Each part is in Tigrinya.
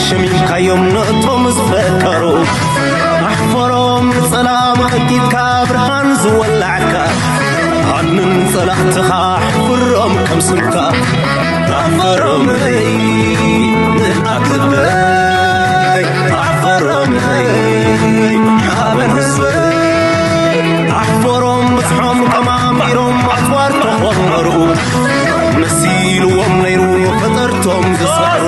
ሸሚምካዮም ነቶም ዝፈከሩ ኣሕፈሮም። ንጸላም ቀዲድካ ብርሃን ዝወላዕካ ኣድንን ጸላእትኻ ኣሕፍሮም ከም ስምካ። ኣሕፈሮም ንኣትበይ ኣሕፈሮም ሓበን ህዝበይ ኣሕፈሮም። ብዝሖም ከማሚሮም ኣጽዋር ተኾመሩ መሲልዎም ነይሩ ፈጠርቶም ዝሰዕሩ።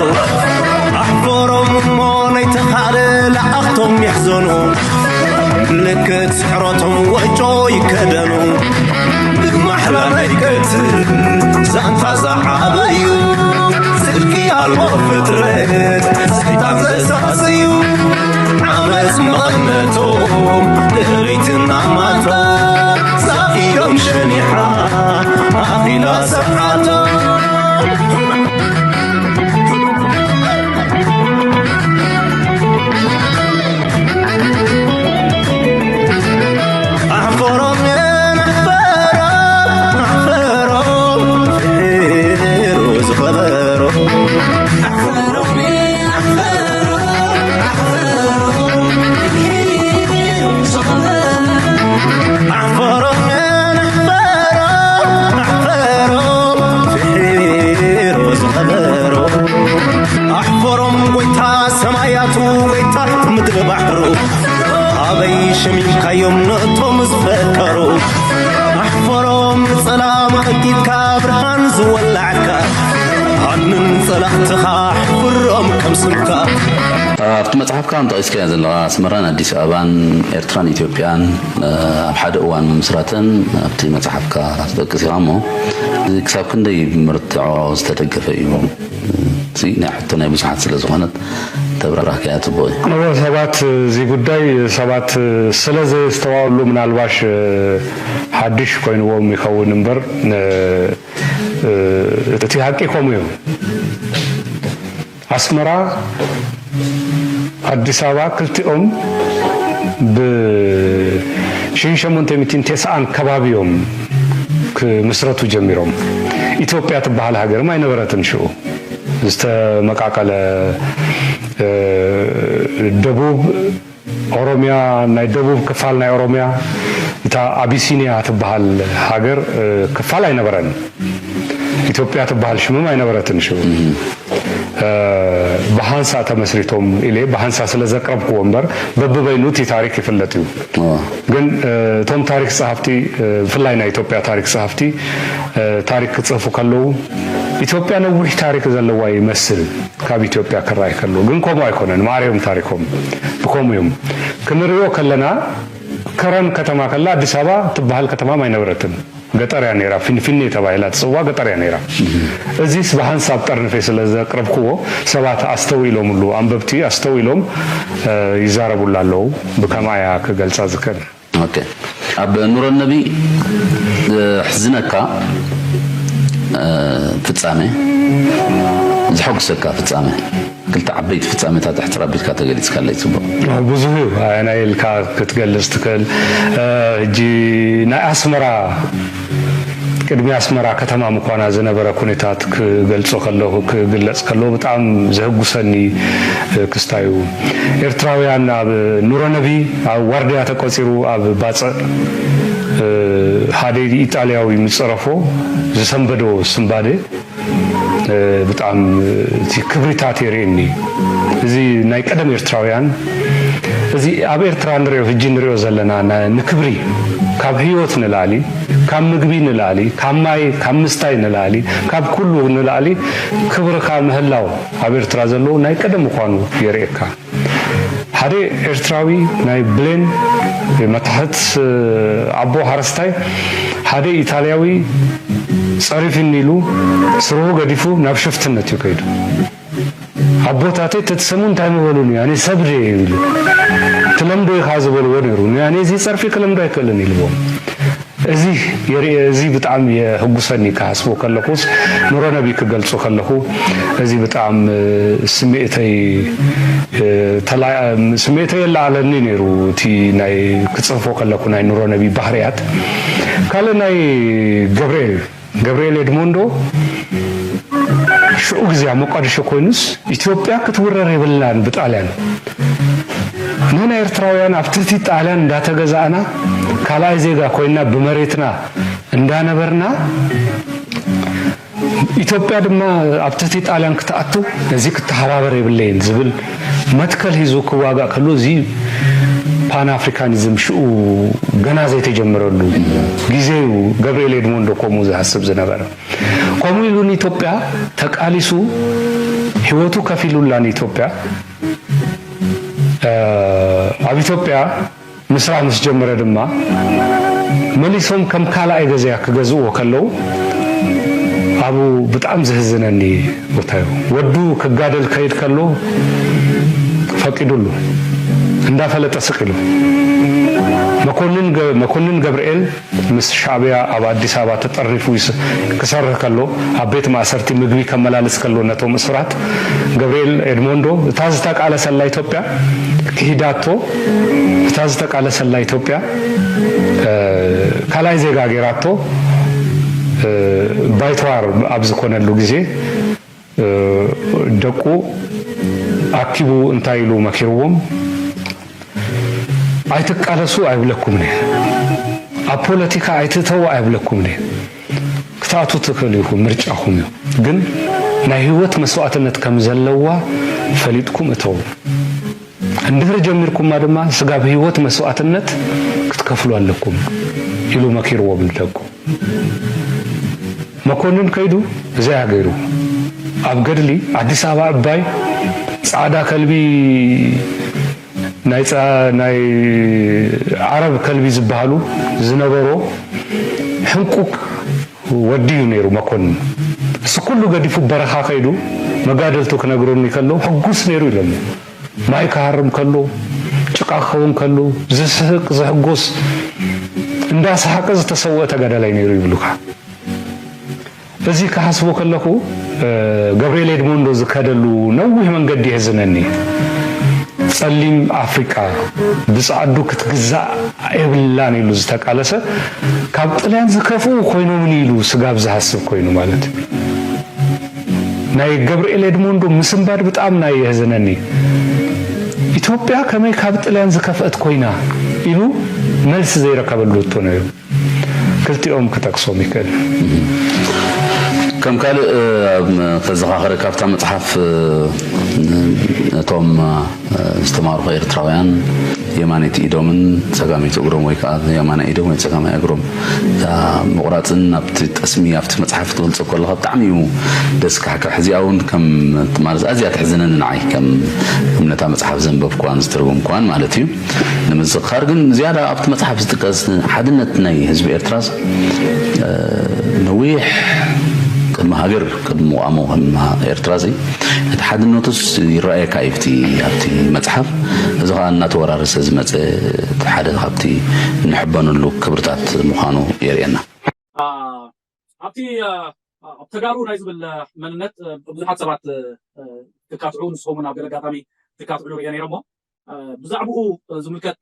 ኣሕፈሮም እሞ ናይተኻለ ለኣኽቶም ይሕዘኑ ምልክት ስሕረቶም ወጮ ይከደኑ። ብማሕላ ናይ ቀትል ዛንታ ዝዓበዩ ጽድቂ ኣልቦ ፍጥረት ሰይጣን ዘሳሰዩ ዓመፅ መቐነቶም ድሕሪትና ማቶም ዛኢሎም ሸኒሓ ኣኺላ ሰዓቶም። ኣሕፈሮም ኣሕፈሮም ኣሕፈሮም ፍሒሩ ዝኸበሮ ኣሕፈሮም ኣሕፈሮም ኣሕፈሮም ፍሒሩ ዝኸበሮ ኣሕፈሮም ጎይታ ሰማያቱ ጎይታ ምድሪ ባሕሩ ኣበይ ሸሚምካዮም ነቶም ዝፈከሩ ኣሕፈሮም ንጸላም ቀዲድካ ብርሃን ዝወላዕካ ኣድንን ጸላእትኻ ኣሕፍሮም ከም ስምካ። ኣብቲ መጽሓፍካ እውን ጠቒስካዮ ዘለኻ ኣስመራን ኣዲስ ኣበባን ኤርትራን ኢትዮጵያን ኣብ ሓደ እዋን ምምስራተን ኣብቲ መጽሓፍካ ትጠቅስ ኢኻ እሞ እዚ ክሳብ ክንደይ ብመርትዖ ዝተደገፈ እዩ? እዚ ናይ ሕቶ ናይ ብዙሓት ስለ ዝኾነት ተብራራህካያ ጽቡቕ እዩ። እወ፣ ሰባት እዚ ጉዳይ ሰባት ስለ ዘየስተዋዕሉ ምናልባሽ ሓድሽ ኮይንዎም ይኸውን እምበር እቲ ሓቂ ከምኡ እዩ። ኣስመራ ኣዲስ ኣበባ ክልቲኦም ብሽሕን ሸሞንተ ሚእትን ተስዓን ከባቢ እዮም ክምስረቱ ጀሚሮም። ኢትዮጵያ ትበሃል ሃገርም ኣይነበረትን ሽዑ። ዝተመቃቀለ ደቡብ ኦሮሚያ ናይ ደቡብ ክፋል ናይ ኦሮሚያ እታ ኣቢሲኒያ ትበሃል ሃገር ክፋል ኣይነበረን። ኢትዮጵያ ትበሃል ሽምም ኣይነበረትን ሽዑ። ብሃንሳ ተመስሪቶም ኢለ ብሃንሳ ስለ ዘቅረብክዎ እምበር በብበይኑ እቲ ታሪክ ይፍለጥ እዩ። ግን እቶም ታሪክ ጸሃፍቲ ብፍላይ ናይ ኢትዮጵያ ታሪክ ጸሃፍቲ ታሪክ ክጽህፉ ከለዉ ኢትዮጵያ ነዊሕ ታሪክ ዘለዋ ይመስል። ካብ ኢትዮጵያ ክረኣይ ከሎ ግን ከምኡ ኣይኮነን። ማዕሪኦም ታሪኮም ብከምኡ እዮም ክንሪኦ ከለና ከረን ከተማ ከላ ኣዲስ ኣበባ ትበሃል ከተማ ኣይነበረትን። ገጠር እያ ነይራ። ፊንፊኔ ተባሂላ ትፅዋ ገጠር እያ ነይራ። እዚስ ብሓንሳብ ጠርንፌ ስለ ዘቅረብክዎ ሰባት ኣስተውኢሎምሉ፣ ኣንበብቲ ኣስተውኢሎም ይዛረቡላ ኣለዉ። ብከምኣ እያ ክገልፃ ዝክእል። ኦኬ። ኣብ ኑረነቢ ዘሕዝነካ ፍጻሜ፣ ዘሐጉሰካ ፍጻሜ፣ ክልተ ዓበይቲ ፍጻሜታት ሕጽር ኣቢልካ ተገሊጽካለይ ጽቡቕ። ብዙሕ እዩ ኣየናይ ኢልካ ክትገልጽ ትኽእል። ሕጂ ናይ ኣስመራ ቅድሚ ኣስመራ ከተማ ምዃና ዝነበረ ኩነታት ክገልጾ ከለኹ ክግለጽ ከሎ ብጣዕሚ ዘህጉሰኒ ክስታይ እዩ። ኤርትራውያን ኣብ ኑረነቢ ኣብ ዋርድያ ተቆጺሩ ኣብ ባጽዕ ሓደ ኢጣልያዊ ምጸረፎ ዝሰንበዶ ስንባደ ብጣዕሚ እቲ ክብሪታት የርእየኒ። እዚ ናይ ቀደም ኤርትራውያን እዚ ኣብ ኤርትራ ንሪኦ ሕጂ ንሪኦ ዘለና ንክብሪ ካብ ህይወት ንላዕሊ ካብ ምግቢ ንላዕሊ ካብ ማይ ካብ ምስታይ ንላዕሊ ካብ ኩሉ ንላዕሊ ክብርኻ ምህላው ኣብ ኤርትራ ዘለዉ ናይ ቀደም ምዃኑ የርእየካ። ሓደ ኤርትራዊ ናይ ብሌን መታሕት ኣቦ ሓረስታይ ሓደ ኢታልያዊ ጸሪፊኒ ኢሉ ስርሁ ገዲፉ ናብ ሽፍትነት እዩ ከይዱ። ኣቦታተይ ተትሰሙ እንታይ ምበሉኒ ኣነ ሰብ ድየ ይብሉ። ትለምዶ ኢኻ ዝበልዎ ነይሩ ንኣነ እዚ ጸርፊ ክለምዶ ኣይክእልን ኢልዎም። እዚ የርኢ እዚ ብጣዕሚ የህጉሰኒ ክሓስቦ ከለኹስ ኑረነቢ ክገልጾ ከለኹ እዚ ብጣዕሚ ስምዒተይ ስምዒተይ የለዓለኒ ነይሩ። እቲ ናይ ክጽሕፎ ከለኹ ናይ ኑረነቢ ባህርያት ካልእ ናይ ገብርኤል ገብርኤል ኤድሞንዶ ሽዑ ግዜ ኣብ ሞቃዲሾ ኮይኑስ ኢትዮጵያ ክትውረር የብላን ብጣልያን። ንሕና ኤርትራውያን ኣብ ትሕቲ ጣልያን እንዳተገዛእና ካልኣይ ዜጋ ኮይና ብመሬትና እንዳነበርና ኢትዮጵያ ድማ ኣብ ትሕቲ ጣልያን ክትኣቱ እዚ ክተሓባበር የብለይን ዝብል መትከል ሂዙ ክዋጋእ ከሎ እዚ ፓን ኣፍሪካኒዝም ሽኡ ገና ዘይተጀመረሉ ግዜ እዩ። ገብርኤል ኤድሞንዶ ከምኡ ዝሃስብ ዝነበረ ከምኡ ኢሉ ንኢትዮጵያ ተቃሊሱ ህይወቱ ከፊሉላ ንኢትዮጵያ ኣብ ኢትዮጵያ ምስራሕ ምስ ጀመረ ድማ መሊሶም ከም ካልኣይ ገዛያ ክገዝእዎ ከለዉ ኣብኡ ብጣዕሚ ዘህዝነኒ ቦታ እዩ። ወዱ ክጋደል ከይድ ከሎ ፈቂዱሉ እንዳፈለጠ ስቅ ኢሉ መኮንን ገ- መኮንን ገብርኤል ምስ ሻዕብያ ኣብ ኣዲስ ኣበባ ተጠሪፉ ይስ- ክሰርህ ከሎ ኣብ ቤት ማእሰርቲ ምግቢ ከመላልስ ከሎ ነቶም እሱራት ገብርኤል ኤድሞንዶ እታ ዝተቃለሰላ ኢትዮጵያ ክሂዳቶ እታ ዝተቃለሰላ ኢትዮጵያ ካልኣይ ዜጋ ገይራቶ ባይተዋር ኣብ ዝኾነሉ ግዜ ደቁ ኣኪቡ እንታይ ኢሉ መኪርዎም ኣይትቃለሱ ኣይብለኩምን እየ ኣብ ፖለቲካ ኣይትእተዉ ኣይብለኩምን እየ ክትኣቱ ትኽእሉ ኢኹም ምርጫኹም እዩ ግን ናይ ህይወት መስዋእትነት ከም ዘለዋ ፈሊጥኩም እተዉ እንድሕሪ ጀሚርኩማ ድማ ስጋብ ህይወት መስዋእትነት ክትከፍሉ ኣለኩም ኢሉ መኪርዎም ንደቁ መኮንን ከይዱ እዚያ ገይሩ ኣብ ገድሊ ኣዲስ ኣበባ እባይ ፃዕዳ ከልቢ ናይ ናይ ዓረብ ከልቢ ዝበሃሉ ዝነበሮ ሕንቁቅ ወዲ እዩ ነይሩ መኮንን እሱ ኩሉ ገዲፉ በረኻ ከይዱ መጋደልቱ ክነግረኒ ከለዉ ሕጉስ ነይሩ ኢሎሞ ማይ ክሃርም ከሎ ጭቃ ክኸውን ከሎ ዝስሕቅ ዝሕጎስ እንዳሰሓቀ ዝተሰወአ ተጋዳላይ ነይሩ ይብሉካ እዚ ክሓስቦ ከለኹ ገብርኤል ኤድሞንዶ ዝከደሉ ነዊሕ መንገዲ የሕዝነኒ ጸሊም ኣፍሪቃ ብጻዕዱ ክትግዛእ የብላን ኢሉ ዝተቃለሰ ካብ ጥልያን ዝከፍኡ ኮይኖምን ኢሉ ስጋብ ዝሃስብ ኮይኑ ማለት ናይ ገብርኤል ኤድሞንዶ ምስንባድ ብጣም ናይ የሕዝነኒ ኢትዮጵያ ከመይ ካብ ጥልያን ዝከፍአት ኮይና ኢሉ መልሲ ዘይረከበሉ እቶ ነይሩ ክልቲኦም ክጠቅሶም ይክእል ከም ካልእ ተዘኻኸረ ካብታ መፅሓፍ እቶም ዝተማርኹ ኤርትራውያን የማነይቲ ኢዶምን ፀጋመይቲ እግሮም ወይ ከዓ የማናይ ኢዶም ወይ ፀጋማይ እግሮም ምቑራፅን ኣብቲ ጠስሚ ኣብቲ መፅሓፍ ትገልፆ ከለካ ብጣዕሚ እዩ ደስ ካሕክሕ እዚኣ እውን ከም ማለት ኣዝያ ተሕዝነኒ ንዓይ ከም እምነታ መፅሓፍ ዘንበብኳን ዝተርጎምኳን ማለት እዩ ንምዝኻር ግን ዝያዳ ኣብቲ መፅሓፍ ዝጥቀስ ሓድነት ናይ ህዝቢ ኤርትራስ ነዊሕ ቅድሚ ሃገር ቅድሚ ምቋሙ ከም ኤርትራ ሲ እቲ ሓድነቱስ ይረኣየካ እዩ ኣብቲ መፅሓፍ እዚ ከዓ እናተወራረሰ ዝመፀ ሓደ ካብቲ እንሕበነሉ ክብርታት ምዃኑ የርእየና ኣብቲ ኣብ ተጋሩ ናይ ዝብል መንነት ብዙሓት ሰባት ትካትዑ ንስኹም እውን ኣብ ገለ ኣጋጣሚ ትካትዑ ንሪኦ ነይረ እሞ ብዛዕባኡ ዝምልከት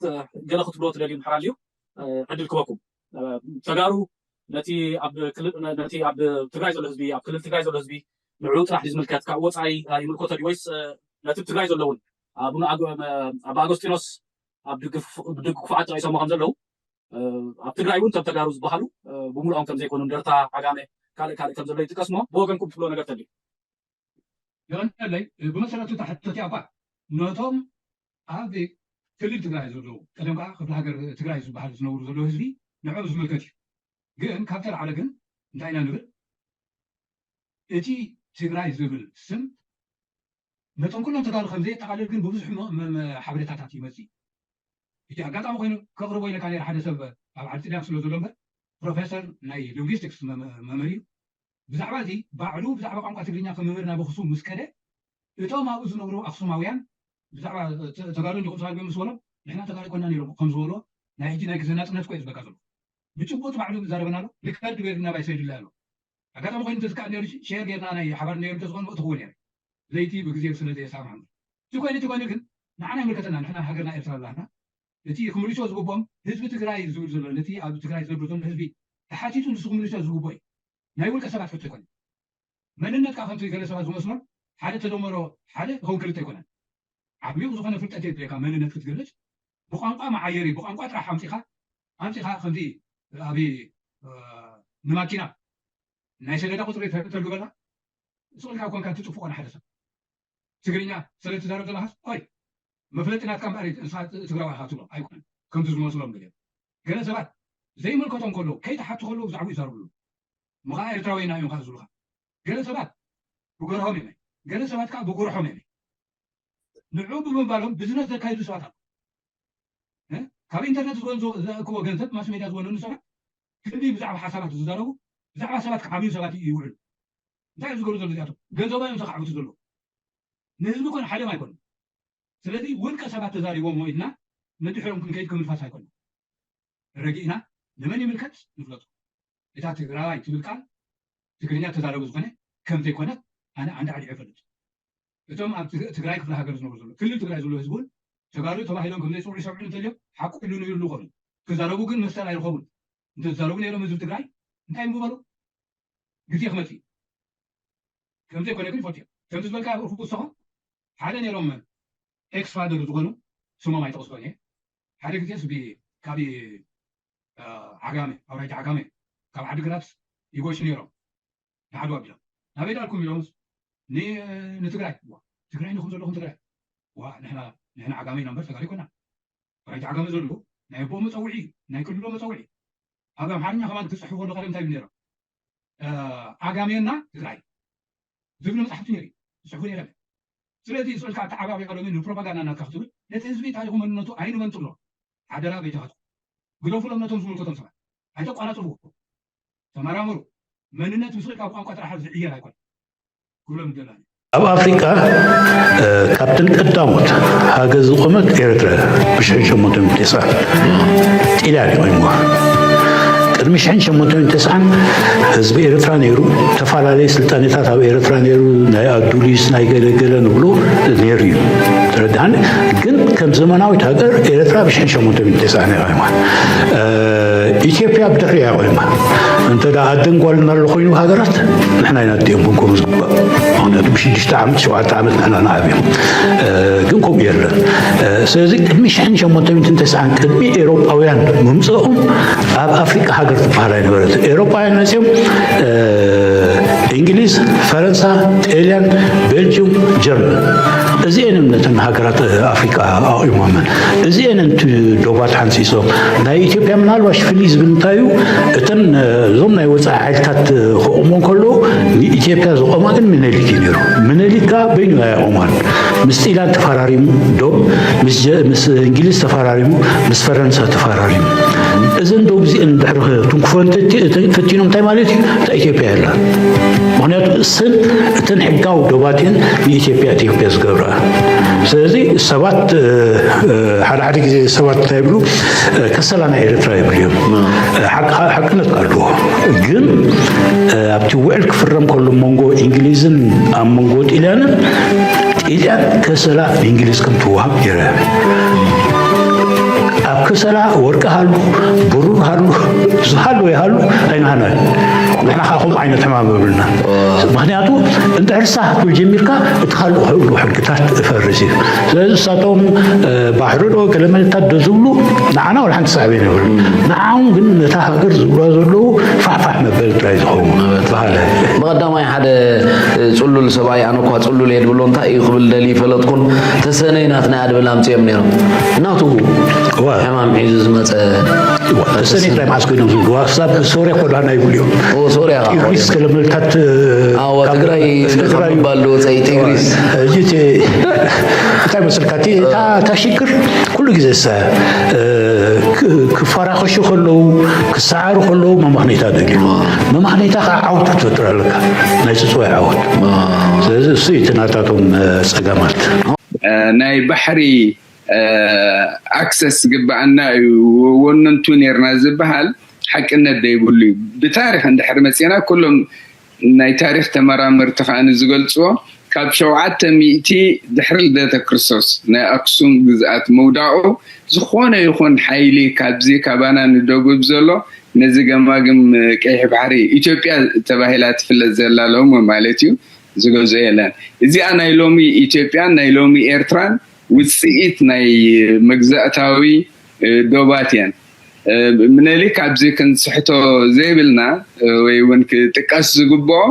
ገለ ክትብሎ ትደልዩ እንድሕር ኣልዩ ዕድል ክበኩም ተጋሩ ነቲ ኣብ ክልል ነቲ ኣብ ትግራይ ዘሎ ህዝቢ ኣብ ክልል ትግራይ ዘሎ ህዝቢ ንዕኡ ጥራሕ ዝምልከት ካብ ወፃኢ ይምልከቶ ድዩ ወይስ ነቲ ትግራይ ዘለውን ኣቡነ ኣባ ኣጎስጢኖስ ኣብ ድግፉ ዓዲ ጠቂሶሞ ከም ዘለዉ ኣብ ትግራይ እውን ከም ተጋሩ ዝበሃሉ ብምልኦም ከም ዘይኮኑ እንደርታ ዓጋመ ካልእ ካልእ ከም ዘሎ ይጥቀስ እሞ ብወገንኩም ትብሎ ነገር ተልዩ የቐንለይ ብመሰረቱ እታ ሕቶ እቲኣ እኳ ነቶም ኣብ ክልል ትግራይ ዘለዉ ቀደም ከዓ ክፍለ ሃገር ትግራይ ዝበሃል ዝነብሩ ዘለዉ ህዝቢ ንዕኦም ዝምልከት እዩ ግን ካብ ተላዕለ ግን እንታይ ኢና ንብል እቲ ትግራይ ዝብል ስም ነቶም ኩሎም ተጋሩ ከም ዘየጠቓልል ግን ብብዙሕ ሓበሬታታት ይመፅእ እዩ። እቲ ኣጋጣሚ ኮይኑ ከቕርቦ ኢለካ ነይረ ሓደ ሰብ ኣብ ዓዲ ጥልያን ስለ ዘሎ እምበር ፕሮፌሰር ናይ ሊንጉስቲክስ መምህር እዩ። ብዛዕባ እዚ ባዕሉ ብዛዕባ ቋንቋ ትግርኛ ከም መምህር ናብ ኣኽሱም ምስ ከደ እቶም ኣብኡ ዝነብሩ ኣኽሱማውያን ብዛዕባ ተጋሩ እንዲኹም ተጋሩ ምስ በሎም ንሕና ተጋሩ ኮና ነይሮም ከም ዝበሎ ናይ ሕጂ ናይ ግዜ ናፅነት ኮ እዩ ዝበካ ዘሎ። ብጭቡጥ ባዕሉ ዛረበና ኣሎ። ሪከርድ ገይሩ ናባይ ሰዲሉለይ ኣሎ። ኣጋጣሚ ኮይኑ እንተዝከኣል ነይሩ ሸር ጌርና ናይ ሓባር ነይሩ እንተዝኾን ምእቲ ክዎ ነይረ። ለይቲ ብግዜ ስለ ዘየሳምሐና። እቲ ኮይኑ እቲ ኮይኑ ግን ንዓና ይምልከተና ንሕና ሃገርና ኤርትራ ኣላና። እቲ ክምልሶ ዝግብኦም ህዝቢ ትግራይ ዝብል ዘሎ ነቲ ኣብ ትግራይ ዝነብር ዘሎ ህዝቢ ተሓቲቱ ንሱ ክምልሶ ዝግብኦ እዩ። ናይ ውልቀ ሰባት ሕቶ ኣይኮነን። መንነትካ ከምቲ ገለ ሰባት ዝመስሎም ሓደ ተደመሮ ሓደ ክኸውን ክልተ ኣይኮነን። ዓሚቕ ዝኾነ ፍልጠት የድልየካ መንነት ክትገልጽ። ብቋንቋ መዓየሪ፣ ብቋንቋ ጥራሕ ኣምጺኻ ኣምጺኻ ከምቲ ኣብ ንማኪና ናይ ሰሌዳ ቁፅሪ ተልግበላ ስቕልካ ኮንካ ትፅፉ ኮነ ሓደ ሰብ ትግርኛ ስለ ትዛረብ ዘለኻስ ኦይ መፍለጢ ናትካ እምበኣር ንስኻ ትግራዋይ ኢኻ ትብሎ ኣይኮነን። ከምቲ ዝመስሎም ገለ ገለ ሰባት ዘይምልከቶም ከለዉ ከይተሓቱ ከለዉ ብዛዕባ ይዛረብሉ። ምኻ ኤርትራዊ ኢና እዮም ዝብሉኻ። ገለ ሰባት ብገርሆም እዮም፣ ገለ ሰባት ከዓ ብጉርሖም እዮም። ንዑ ብምባሎም ቢዝነስ ዘካይዱ ሰባት ኣሉ። ካብ ኢንተርነት ዝወንዞ ዘእክቦ ገንዘብ ማስ ሜድያ ዝወነኑ ሰባት ክንዲ ብዛዕባ ሓሳባት ዝዛረቡ ብዛዕባ ሰባት ክዓብዩ ሰባት ይውዕሉ። እንታይ እዮም ዝገብሩ ዘሎ እዚኣቶም? ገንዘቦም እዮም ዘኻዕብቱ ዘለዉ። ንህዝቢ ኮነ ሓደም ኣይኮኑን። ስለዚ ውልቀ ሰባት ተዛሪቦሞ ኢልና ንድሕሮም ክንከይድ ክምልፋስ ኣይኮነ። ረጊእና ንመን ይምልከት ንፍለጡ። እታ ትግራዋይ ትብል ቃል ትግርኛ ተዛረቡ ዝኾነ ከም ዘይኮነት ኣነ ኣንዳዕዲዐ እፈልጥ። እቶም ኣብ ትግ- ትግራይ ክፍለ ሃገር ዝነብሩ ዘሎ ክልል ትግራይ ዘሎ ህዝቢ እውን ተጋሩ ተባሂሎም ከም ዘይፅውዑ ይሰምዑ እንተልዮም ሓቁ ክልሉ ይብሉ ይኾኑ። ክዛረቡ ግን መሰል ኣይረኸቡን። እንተዝዛረቡ ነይሮም ህዝቢ ትግራይ እንታይ ምበሉ? ግዜ ክመፅእ እዩ። ከም ዘይኮነ ግን ይፈልጡ እዮም። ከምዚ ዝበልካ ርፉ ውሰኾ ሓደ ነይሮም ኤክስፋደር ዝኾኑ ስሞም ኣይጠቕስኮን እየ ሓደ ግዜስ ብ- ካብ ዓጋመ ኣውራጃ ዓጋመ ካብ ዓዲግራት ይጎሹ ነይሮም ንዓድዋ ቢሎም ናበይ ዳልኩም ኢሎምስ ንትግራይ ትግራይ ንኹም ዘለኹም ትግራይ ንሕና ዓጋመ ኢና እምበር ተጋሩ ይኮና ኣውራጃ ዓጋመ ዘለዉ ናይ ኣቦ መፀውዒ እዩ ናይ ክልሎ መፀውዒ ኣብ ኣምሓርኛ ከማን ክፅሕፉ ከሎ ካልእ እንታይ ነይሮም ዓጋሜና ትግራይ ዝብሉ መፅሓፍቲ ነይሩ ዝፅሕፉ ነይረ ስለዚ ስእልካ ኣተዓባቢያ ሎሚ ንፕሮፓጋንዳ ናትካ ክትብል ነቲ ህዝቢ ታሪኹ መንነቱ ኣይንመንጥሎ ሓደራ በይተኻትኩ ግደፉሎም ነቶም ዝምልከቶም ሰባት ኣይተቋራፅቡ ተመራመሩ መንነት ምስልካ ብቋንቋ ጥራሕ ዝዕየር ኣይኮን ክብሎም ይደላኒ ኣብ ኣፍሪቃ ካብተን ቀዳሞት ሃገር ዝቆመት ኤርትራ ብሽሕን ሸሞንተን ሚእትን ተስዓን ጢልያን እዩ ቆይምዋ ቅድሚ ሽሕን ሸሞንተን ሚእትን ተስዓን ህዝቢ ኤርትራ ነይሩ ተፈላለየ ስልጣኔታት ኣብ ኤርትራ ነይሩ ናይ ኣዱሊስ ናይ ገለገለ ንብሎ ነይሩ እዩ ተረዳን ግን ከም ዘመናዊት ሃገር ኤርትራ ብሽሕን ሸሞንተን ሚእትን ተስዓን እያ ቆይማ ኢትዮጵያ ብድሕሪያ ቆይማ እንተ ኣደን ጓልን ኣሎ ኮይኑ ሃገራት ንሕና ኢና ኣዲኦም ክንከውን ዝግባእ ምክንያቱ ብሽዱሽተ ዓመት ሸውዓተ ዓመት ንሕና ንዓብዮም ግን ከምኡ የለን ስለዚ ቅድሚ ሽሕን ሸሞንተ ሚእትን ተስዓን ቅድሚ ኤሮጳውያን ምምፅኦም ኣብ ኣፍሪቃ ሃገር ትበሃል ኣይነበረት ኤሮጳውያን መፅኦም እንግሊዝ ፈረንሳ ጣልያን ቤልጅም ጀርመን እዚአን ነተን ሃገራት ኣፍሪቃ ኣቑሞመን እዚአን ዶባት ሓንፂፆም ናይ ኢትዮጵያ ምናልባሽ ፍልይ ዝብል እንታይ እዩ እተን እዞም ናይ ወፃኢ ሓይልታት ክቑሞ ከለዉ ንኢትዮጵያ ዝቆማ ግን ምነሊክ እዩ ነይሩ ምነሊክ ከዓ በይኑ ኣያቆማን ምስ ጢላን ተፈራሪሙ ዶብ ምስ እንግሊዝ ተፈራሪሙ ምስ ፈረንሳ ተፈራሪሙ እዘን ዶብ እዚአን ድሕሪ ትንክፎን ፈቲኖም እንታይ ማለት እዩ እታ ኢትዮጵያ የላ ምክንያቱ እሰን እተን ሕጋዊ ዶባትን ንኢትዮጵያ ኢትዮጵያ ዝገብራ ስለዚ ሰባት ሓደ ሓደ ግዜ ሰባት እንታይ ይብሉ ከሰላ ናይ ኤርትራ ይብሉ እዮም ሓቅነት ኣለዎ ግን ኣብቲ ውዕል ክፍረም ከሎ መንጎ እንግሊዝን ኣብ መንጎ ጢልያንን ጢልያን ከሰላ ብእንግሊዝ ከም ትወሃብ ገይረ ኣብ ከሰላ ወርቂ ሃሉ ብሩር ሃሉ ዝሃሉ ይሃሉ ኣይንሃና ንሕና ከዓ ከምኡ ዓይነት ሕማም የብልና ምክንያቱ እንድሕር ሳህ ክትብል ጀሚርካ እቲ ካልእ ክህሉ ሕግታት እፈርስ እዩ ስለዚ እሳቶም ባሕሪ ዶ ገለመለታት ዶ ዝብሉ ንዓና ወላ ሓንቲ ሳዕቤን የብሉ ንዓም ግን ነታ ሃገር ዝብልዋ ዘለዉ ፋሕፋሕ መበል ጥራይ ዝኸውን በሃለ ብቐዳማይ ሓደ ፅሉል ሰብኣይ ኣነ እኳ ፅሉል እየ ድብሎ እንታይ እዩ ክብል ደሊ ይፈለጥኩን ተሰነይ ናትና እያ ድብል ኣምፅኦም ነይሮም እናቱ ሕማም ሒዙ ዝመፀ ተሰነይ ጥራይ መዓስ ኮይኖም ዝብልዋ ክሳብ ሶርያ ኮዳና ይብሉ እዮም ሶርያ ሪስ ገለመልታት ትግራይ ምባል ዝወፀ ጢግሪስ እንታይ መስልካ እታ ሽግር ኩሉ ግዜ ክፈራኸሹ ከለዉ ክሰዓሩ ከለዉ መመኽነይታ ደልዩ መመኽነይታ ከዓ ዓወት ክትፈጥር ኣለካ ናይ ፅፅዋይ ዓወት ስለዚ እሱ እቲ ናታቶም ፀገማት ናይ ባሕሪ ኣክሰስ ዝግበኣና እዩ ወነንቱ ነርና ዝበሃል ሓቅነት ዘይብሉ እዩ ብታሪክ እንድሕር መፅና ኩሎም ናይ ታሪክ ተመራመርቲ ከዓ ዝገልፅዎ ካብ ሸውዓተ ሚእቲ ድሕሪ ልደተ ክርስቶስ ናይ ኣክሱም ግዝኣት ምውዳቑ ዝኾነ ይኹን ሓይሊ ካብዚ ካባና ንደቡብ ዘሎ ነዚ ገማግም ቀይሕ ባሕሪ ኢትዮጵያ ተባሂላ ትፍለጥ ዘላ ሎሚ ማለት እዩ ዝገዝኦ የለን። እዚኣ ናይ ሎሚ ኢትዮጵያን ናይ ሎሚ ኤርትራን ውፅኢት ናይ መግዛእታዊ ዶባት እየን። ምነሊክ ኣብዚ ክንስሕቶ ዘይብልና ወይ እውን ክጥቀስ ዝግብኦ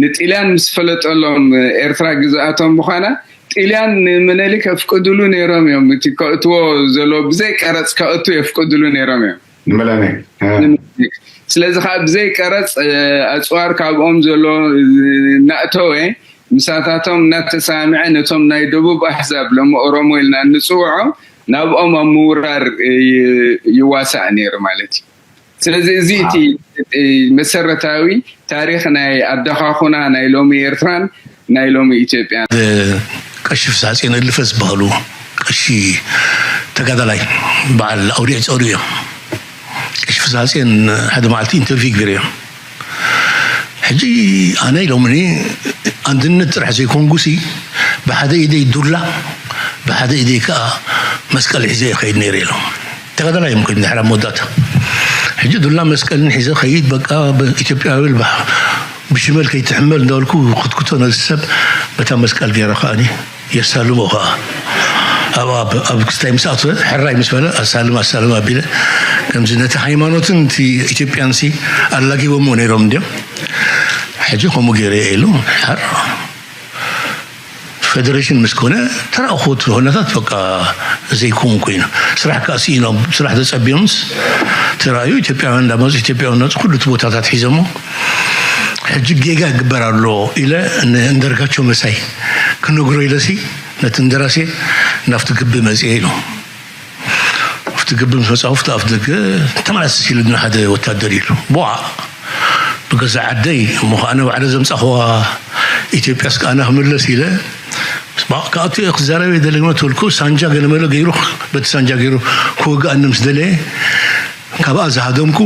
ንጥልያን ምስ ፈለጠሎም ኤርትራ ግዝኣቶም ምዃና ጥልያን ንምነሊክ የፍቅድሉ ነይሮም እዮም። እቲ ከእትዎ ዘሎ ብዘይ ቀረፅ ከእቱ የፍቅድሉ ነይሮም እዮም። ንመላነ ስለዚ ከዓ ብዘይ ቀረፅ ኣፅዋር ካብኦም ዘሎ እናእተወ ምሳታቶም እናተሰማምዐ ነቶም ናይ ደቡብ ኣሕዛብ ሎሚ ኦሮሞ ኢልና እንፅውዖ ናብኦም ኣብ ምውራር ይዋሳእ ነይሩ ማለት እዩ። ስለዚ እዚ እቲ መሰረታዊ ታሪክ ናይ ኣደኻኹና ናይ ሎሚ ኤርትራን ናይ ሎሚ ኢትዮጵያን። ቀሺ ፍስሃጽዮን እልፈ ዝበሃሉ ቀሺ ተጋዳላይ በዓል ኣውዲዕ ጸሩ እዮም። ቀሺ ፍስሃጽዮን ሓደ መዓልቲ ኢንተርቪው ገይረ እዮም። ሕጂ ኣነ ኢሎምኒ ኣንድነት ጥራሕ ዘይኮንኩሲ ብሓደ ኢደይ ዱላ ብሓደ ኢደይ ከዓ መስቀል ሒዘ ይኸይድ ነይረ ኢሎም። ተጋዳላይ እዮም ኮይኖም ድሕሪ ኣብ መወዳእታ ሕጂ ዱላ መስቀልን ሒዘ ኸይድ በቃ ኢትዮጵያዊ ብሽመል ከይትሕመል እንዳበልኩ ክትኩቶ ነዚ ሰብ በታ መስቀል ገይረ ከዓኒ የሳልሞ ከዓ ኣብ ኣብ ኣብ ክስታይ ምስ ኣትወ ሕራይ ምስ በለ ኣሳልም ኣሳልም ኣቢለ ከምዚ ነቲ ሃይማኖትን እቲ ኢትዮጵያን ሲ ኣላጊቦሞ ነይሮም እንዲዮም። ሕጂ ከምኡ ገይረ ኢሉ ሓር ፈደሬሽን ምስ ኮነ ተራእኹት ኩነታት በቃ ዘይከውን ኮይኑ ስራሕ ከዓ ስኢኖም ስራሕ ተፀቢዮምስ ተራእዩ ኢትዮጵያውያን እንዳመፁ ኢትዮጵያውያን ናፁ ኩሉ እቲ ቦታታት ሒዘሞ ሕጂ ጌጋ ይግበር ኣሎ ኢለ ንእንደርጋቸው መሳይ ክነግሮ ኢለሲ ነቲ እንደራሴ ናብቲ ግቢ መፅየ ኢሉ ኣብቲ ግቢ ምስ መፃኹ ኣብቲ ኣፍ ደገ ተመላሰስ ኢሉና ሓደ ወታደር ኢሉ ቧዕ ብገዛ ዓደይ እሞ ከዓ ነባዕለ ዘምፃኽዋ ኢትዮጵያስ ከዓ ክምለስ ኢለ ክኣቱ ክዛረብ የደለግመ ትብልኩ ሳንጃ ገለመለ ገይሩ በቲ ሳንጃ ገይሩ ክወግኣኒ ምስ ደለየ ካብኣ ዝሃደምኩ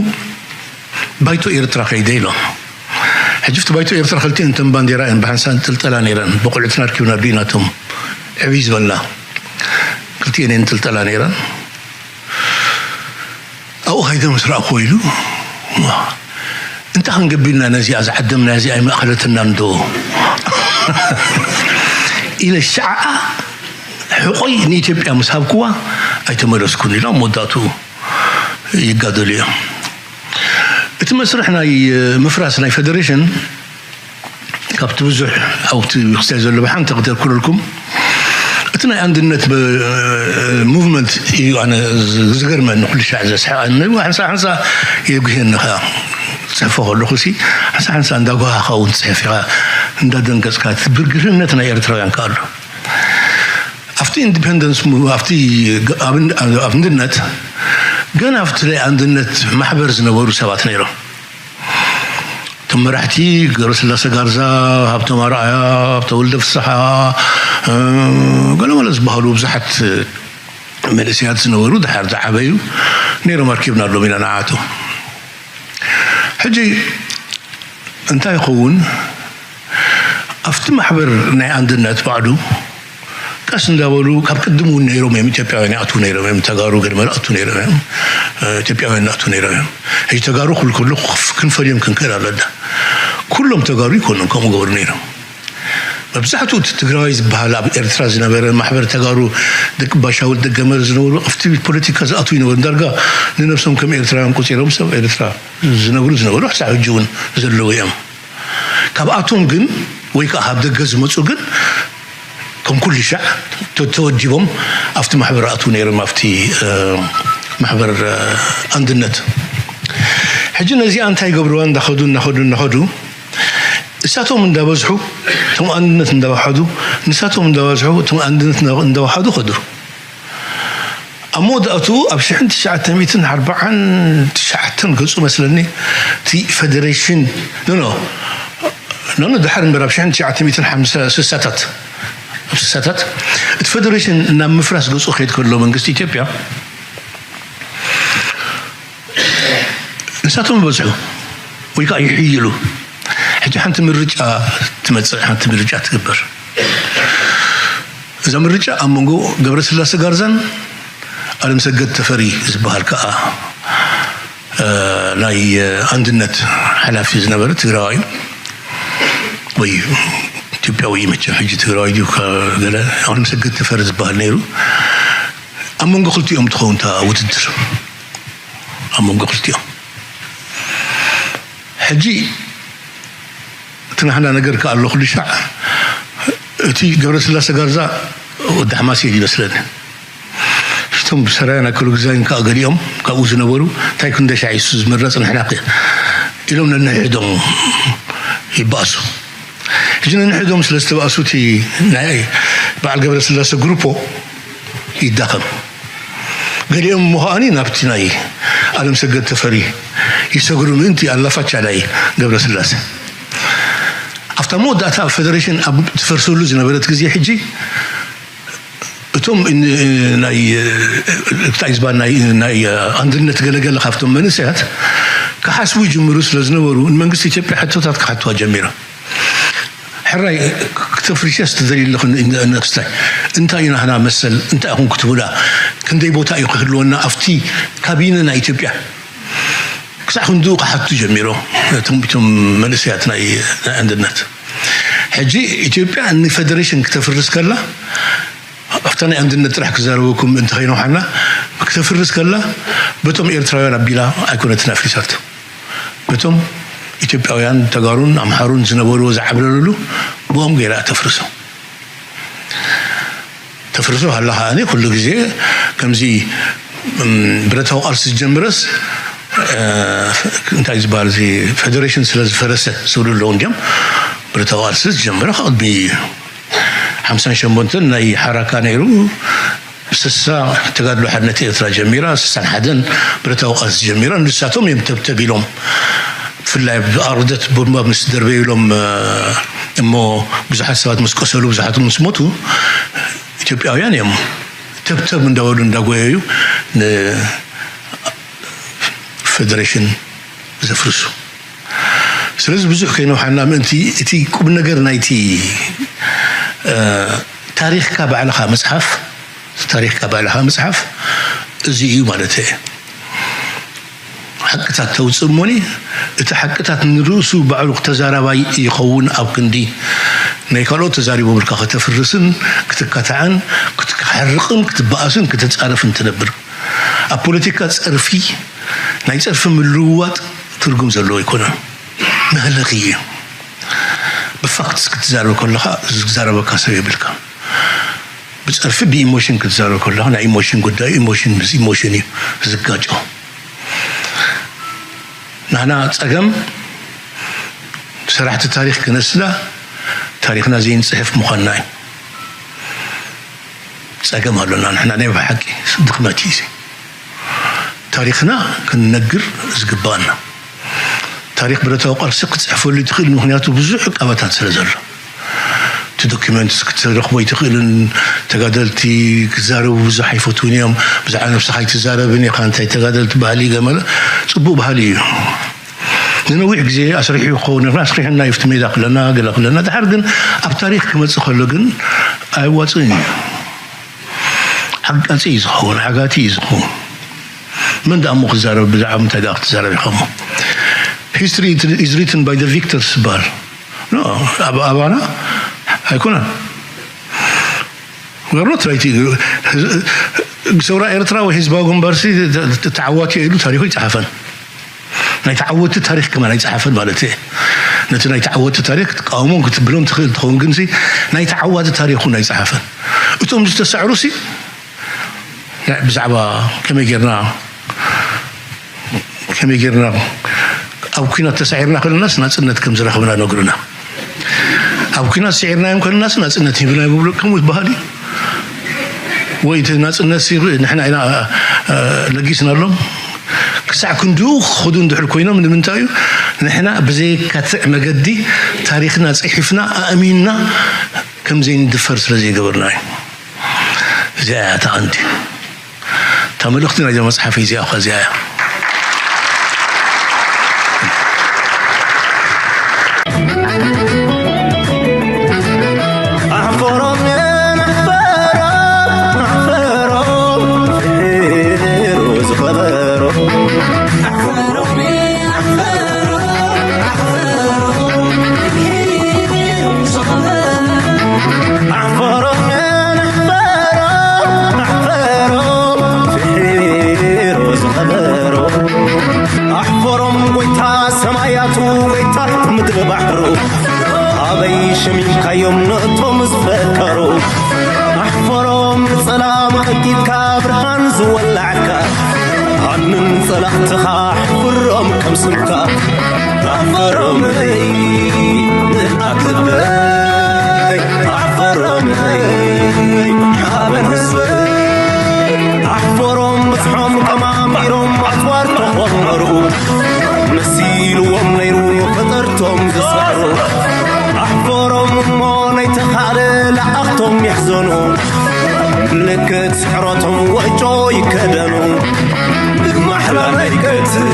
ባይቶ ኤርትራ ከይደ ኢሎም ሕጂ ፍቲ ባይቶ ኤርትራ ክልቲኤን እተን ባንዴራ እየን ብሓንሳብ እንጥልጠላ ነይረን ብቆልዑትና ኣርኪብና ኣዲናቶም ዕብይ ዝበልና ክልቲኤን እየን እንጥልጠላ ነይረን ኣብኡ ከይደ ምስ ረኣኹዎ ኢሉ እንታይ ክንገብር ኢልና ነዚኣ ዝዓደምና እዚኣ ኣይመእኸለትናን ዶ ኢለ ሻዓ ሕቆይ ንኢትዮጵያ ምስ ሃብክዋ ኣይተመለስኩን ኢሎም መወዳእትኡ ይጋደሉ እዮም እቲ መስርሕ ናይ ምፍራስ ናይ ፈደሬሽን ካብቲ ብዙሕ ኣብቲ ክስታይ ዘሎ ብሓንቲ ክተርክረልኩም እቲ ናይ ኣንድነት ሙቭመንት እዩ ኣነ ዝገርመኒ ኩሉ ሻዕ ዘስሕቀኒ ሓንሳ ሓንሳ የጉህየኒ ከዓ ፅሕፎ ከለኹ ሲ ሓንሳ ሓንሳ እንዳጓሃኻ እውን ትፅሕፍ ኢኻ እንዳደንገፅካ ብርግህነት ናይ ኤርትራውያን ከዓ ኣሎ ኣብቲ ኢንዲፔንደንስ ኣብቲ ኣንድነት ገና ኣብቲ ናይ ኣንድነት ማሕበር ዝነበሩ ሰባት ነይሮም እቶም መራሕቲ ገብረስላሰ ጋርዛ፣ ሃብቶም ኣርኣያ፣ ተወልደ ፍስሓ፣ ገለመለ ዝበሃሉ ብዙሓት መንእሰያት ዝነበሩ ድሓር ዝዓበዩ ነይሮም ኣርኪብና ኣሎም ኢና ንዓቶም። ሕጂ እንታይ ይኸውን ኣብቲ ማሕበር ናይ ኣንድነት ባዕሉ ቀስ እንዳበሉ ካብ ቅድም እውን ነይሮም እዮም ኢትዮጵያውያን ይኣትዉ ነይሮም እዮም ተጋሩ ገድመ ኣቱ ነይሮም እዮም ኢትዮጵያውያን ኣቱ ነይሮም እዮም ሕጂ ተጋሩ ክብል ከሎ ክንፈልዮም ክንክእል ኣለና ኩሎም ተጋሩ ይኮኑን ከምኡ ገበሩ ነይሮም መብዛሕትኡ እቲ ትግራዋይ ዝበሃል ኣብ ኤርትራ ዝነበረ ማሕበር ተጋሩ ደቂ ባሻውል ደገመር ዝነበሩ ኣብቲ ፖለቲካ ዝኣትዉ ይነበሩ ዳርጋ ንነብሶም ከም ኤርትራውያን ቆፂሮም ሰብ ኤርትራ ዝነብሩ ዝነበሩ ክሳብ ሕጂ እውን ዘለዉ እዮም ካብኣቶም ግን ወይ ከዓ ካብ ደገ ዝመፁ ግን ከም ኩሉ ሻዕ ተወዲቦም ኣብቲ ማሕበር ኣትዉ ነይሮም ኣብቲ ማሕበር ኣንድነት ሕጂ ነዚኣ እንታይ ይገብርዋ እንዳኸዱ እናኸዱ እናኸዱ እሳቶም እንዳበዝሑ እቶም ኣንድነት እንዳወሓዱ ንሳቶም እንዳበዝሑ እቶም ኣንድነት እንዳወሓዱ ከዱ ኣብ መወዳእትኡ ኣብ ሽሕን ትሽዓተ ሚእትን ኣርባዓን ትሽዓተን ገጹ መስለኒ እቲ ፈደሬሽን ኖኖ ኖኖ ድሓር እምበር ኣብ ሽሕን ትሽዓተ ሚእትን ሓምሳ ስሳታት ኣብ ስሳታት እቲ ፈደሬሽን ናብ ምፍራስ ገጹ ከይድ ከሎ መንግስቲ ኢትዮጵያ ንሳቶም ይበዝሑ ወይ ከዓ ይሕይሉ ሕጂ ሓንቲ ምርጫ ትመፅእ ሓንቲ ምርጫ ትግበር እዛ ምርጫ ኣብ መንጎ ገብረስላሴ ጋርዛን ኣለምሰገድ ተፈሪ ዝበሃል ከዓ ናይ ኣንድነት ሓላፊ ዝነበረ ትግራዋይ ወይ ኢትዮጵያዊ እዩ። መቸም ሕጂ ትግራዋይ ድዩ ገለ ኣለም ሰገድ ተፈሪ ዝበሃል ነይሩ። ኣብ መንጎ ክልቲኦም ትኸውን እታ ውድድር፣ ኣብ መንጎ ክልቲኦም። ሕጂ እቲ ናህና ነገር ከኣ ኣሎ ኩሉ ሻዕ። እቲ ገብረስላሴ ጋርዛ ወዲ ሓማሴን ይመስለኒ። እቶም ብሰራያን ኣከሉ ግዛይን ከኣ ገሊኦም ካብኡ ዝነበሩ እንታይ ክንደሻ ኢሱ ዝምረጽ ንሕና ከ ኢሎም ነንሕዶም ይባእሱ። ሕጂ ነንሕዶም ስለ ዝተባእሱ እቲ ናይ በዓል ገብረስላሴ ግሩፖ ይዳኸም። ገሊኦም እሞ ከኣኒ ናብቲ ናይ ኣለም ሰገድ ተፈሪ ይሰግሩ ምእንቲ ኣላፋቻ ናይ ገብረስላሴ። ኣብታ መወዳእታ ኣብ ፈደሬሽን ኣብ ትፈርሰሉ ዝነበረት ግዜ ሕጂ እቶም ን-፣ ናይ እንታይ ዝበሃል ናይ፣ ናይ ኣንድነት ገለገለ ካብቶም መንእሰያት ክሓስቡ ይጅምሩ ስለ ዝነበሩ ንመንግስቲ ኢትዮጵያ ሕቶታት ክሓትዋ ጀሚሮም። ሕራይ ክተፍርሸስ ትደልዩ ኣለኹ ን-፣ ነክስታይ እንታይ እዩ ናህና መሰል እንታይ ኢኹም ክትብላ ክንደይ ቦታ እዩ ክህልወና ኣብቲ ካቢነ ናይ ኢትዮጵያ ክሳዕ ክንድኡ ክሓቱ ጀሚሮም እቶም፣ እቶም መንእሰያት ናይ፣ ናይ ኣንድነት። ሕጂ ኢትዮጵያ ንፈደሬሽን ክተፍርስ ከላ ኣብታ ናይ ኣንድነት ጥራሕ ክዛረበኩም እንተኸይኑ ሓና ክተፍርስ ከላ በቶም ኤርትራውያን ኣቢላ ኣይኮነትን ኣፍሪሳቶ። በቶም ኢትዮጵያውያን ተጋሩን ኣምሓሩን ዝነበርዎ ዝዓብለሉሉ ብኦም ገይራ ተፍርሶ። ተፍርሶ ሃላ ከዓኒ ኩሉ ግዜ ከምዚ፣ እም፣ ብረታዊ ቃልሲ ዝጀምረስ፣ እ፣ እንታይ ዝበሃል እዚ ፌደሬሽን ስለ ዝፈረሰ ዝብሉ ኣለዉ እንዲዮም። ብረታዊ ቃልሲ ዝጀመረ ካብ ቅድሚ ሓምሳን ሸሞንተን ናይ ሓራካ ነይሩ። ስሳ ተጋድሎ ሓድነት ኤርትራ ጀሚራ፣ ስሳን ሓደን ብረታዊ ቃልሲ ጀሚራ። ንሳቶም እዮም ተብተብ ኢሎም፣ ብፍላይ ኣብ ኣርደት ቦምባ ምስ ደርበዩሎም፣ እ፣ እሞ ብዙሓት ሰባት ምስ ቆሰሉ፣ ብዙሓት ምስ ሞቱ፣ ኢትዮጵያውያን እዮም ተብተብ እንዳበሉ እንዳጎየዩ ንፌደሬሽን ዘፍርሱ። ስለዚ ብዙሕ ከይነውሓና ምእንቲ እቲ ቁም ነገር ናይቲ፣ እ፣ ታሪኽካ ባዕልኻ ምጽሓፍ፣ ታሪኽካ ባዕልኻ ምጽሓፍ እዚ እዩ ማለት እየ። ሓቅታት ተውጽእ እሞኒ፣ እቲ ሓቅታት ንርእሱ ባዕሉ ተዛራባይ ይኸውን። ኣብ ክንዲ ናይ ካልኦት ተዛሪቦም ኢልካ ከተፍርስን ክትካታዕን ክትሓርቕን ክትበኣስን ክትጻረፍን ትነብር። ኣብ ፖለቲካ ጸርፊ፣ ናይ ጸርፊ ምልውዋጥ ትርጉም ዘለዎ ኣይኮነን። መህለኺ እዩ። ብፋክትስ ክትዛረብ ከለኻ ዝዛረበካ ሰብ የብልካ። ብጸርፊ ብኢሞሽን ክትዛረብ ከለኻ ናይ ኢሞሽን ጉዳይ ኢሞሽን ምስ ኢሞሽን እዩ ዝጋጮ። ናህና ጸገም ሰራሕቲ ታሪኽ ክነስና ታሪኽና ዘይንጽሕፍ ምዃንና እዩ። ጸገም ኣሎና ንሕና ናይ ብሓቂ ድኽመት እዩ እዚ። ታሪኽና ክንነግር ዝግባኣና። ታሪኽ ብረታዊ ቃልሲ ክትጽሕፈሉ ትኽእል፣ ምኽንያቱ ብዙሕ ዕቃባታት ስለ ዘሎ። እቲ ዶኪመንትስ ክትረኽቦ ኣይትኽእልን። ተጋደልቲ ክዛረቡ ብዙሕ ኣይፈትውን እዮም። ብዛዕባ ነብስኻ ኣይትዛረብን ኢኻ፣ እንታይ ተጋደልቲ ባህሊ ገመለ ጽቡቕ ባህሊ እዩ። ንነዊሕ ግዜ ኣስሪሑ ክኸውን ነርና፣ ኣስሪሕና እዩ፣ ኣብቲ ሜዳ ክለና፣ ገለ ክለና። ድሓር ግን ኣብ ታሪኽ ክመጽእ ከሎ ግን ኣየዋጽእን እዩ። ዓጋጺ እዩ ዝኸውን፣ ዓጋቲ እዩ ዝኸውን። መን ደኣ እሞ ክዛረብ፣ ብዛዕባ ምንታይ ደኣ ክትዛረብ ኢኻ እሞ? History is written by the victors ዝበሃል። ኖ፣ ኣብ ኣባና ኣይኮነን። We are not writing። ሰውራ ኤርትራ ወይ ህዝባዊ ግንባርሲ ተ-፣ ተ-፣ ተዓዋቲ ኢሉ ታሪኹ ይጸሓፈን። ናይ ተዓወቲ ታሪኽ ከማን ኣይጸሓፈን ማለት እየ። ነቲ ናይ ተዓወቲ ታሪኽ ክትቃወሞን ክትብሎን ትኽእል ትኸውን፣ ግንሲ ናይ ተዓዋቲ ታሪኽ እውን ኣይጸሓፈን። እቶም ዝተሳዕሩሲ ናይ ብዛዕባ ከመይ ጌርና፣ ከመይ ጌርና ኣብ ኲናት ተሳዒርና ከለናስ ናጽነት ከም ዝረኸብና ነግሩና። ኣብ ኲናት ስዒርናዮም ከለናስ ናጽነት ሂብና ይብሉ፣ ከምኡ ዝበሃል እዩ። ወይ እቲ ናጽነት ሲ ንሕና ኢና፣ እ፣ ለጊስናሎም። ክሳዕ ክንድኡ ክኸዱ እንድሕር ኮይኖም ንምንታይ እዩ? ንሕና ብዘየካትዕ መገዲ ታሪኽና ጽሒፍና ኣእሚንና ከም ዘይንድፈር ስለ ዘይገበርና እዩ። እዚኣ እያ እታ ቀንዲ። እታ መልእኽቲ ናይዛ መጽሓፈይ እዚኣ እኳ እዚኣ እያ። ኣሕፈሮም፣ ኣሕፈሮም፣ ኣሕፈሮም፣ ፍሒሩ ዝኸበሮ። ትኻ ኣሕፍሮም ከም ስምካ ኣሕፈሮም እይ ንኣትበይ ኣሕፈሮም እይ ሓበን ህዝበይ ኣሕፈሮም ብዝሖም ከማሚሮም ኣፅዋር ተኾመሩ መሲልዎም ነይሩ ፈጠርቶም ዝስዕሩ ኣሕፈሮም እሞ ናይተኻለ ለኣኽቶም ይሕዘኑ ምልክት ስዕረቶም ወጮ ይከደኑ ብማሕላ ናይ ቀትል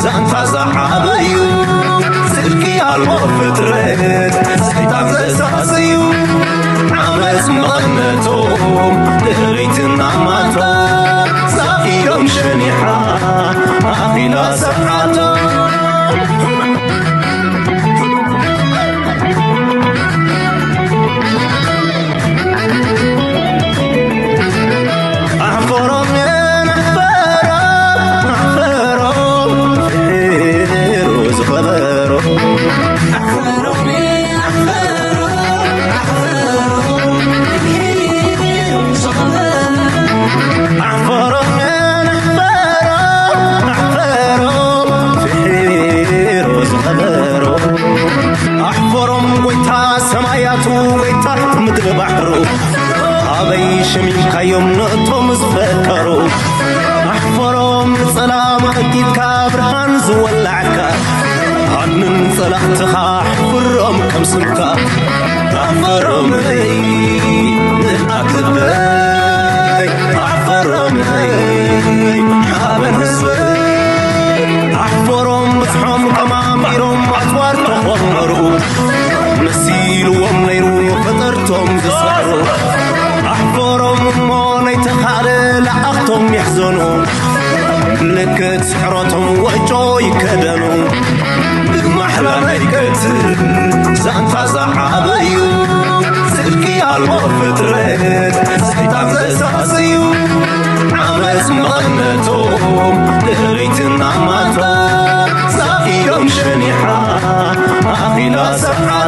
ዛንታ ዝዓበዩ ስልኪ ኣልቦ ፍጥረት ሰይጣን ዘሳስዩ ዓመፅ መቐነቶም ድሕሪትና ማቶ ዛኢዶም ሸኒሓ ኣኺላ ሰዓቶም ኣሕፈሮም ኣሕፈሮም ኣሕፈሮም ፍሒሩ ዝኸበሮ ኣሕፈሮም ኣሕፈሮም ኣሕፈሮም ፍሒሩ ዝኸበሮ ኣሕፈሮም ጎይታ ሰማያቱ ጎይታ ምድሪ ባሕሩ ኣበይ ሸሚምካዮም ነቶም ዝፈከሩ ኣሕፈሮም ንጸላም ኣጊድካ ብርሃን ዝወላዕካ ኣንን ጸላእትኻ ኣሕፍሮም ከም ስምካ ኣሕፈሮም እይ ንኣትበይ ኣሕፈሮም እይ ሓበን ህዝበይ ኣሕፈሮም ብዝሖም ከማሚሮም ኣፅዋር ተኾመሩ መሲልዎም ነይሩ ፈጠርቶም ዝሰዕሩ ኣሕፈሮም እሞ ናይተኻለ ለኣኽቶም ይሕዘኑ ምልክት ስዕረቶም ወጮ ይከደኑ ብማሕላ ናይ ቀትል ዛንታ ዝዓበዩ ስልኪ ኣልቦ ፍጥረት ሰይጣን ዘሳስዩ ዓመፅ መቐነቶም ድሕሪትና ማቶ ዛኢዶም ሸኒሓ ኣኺላ ሰዓ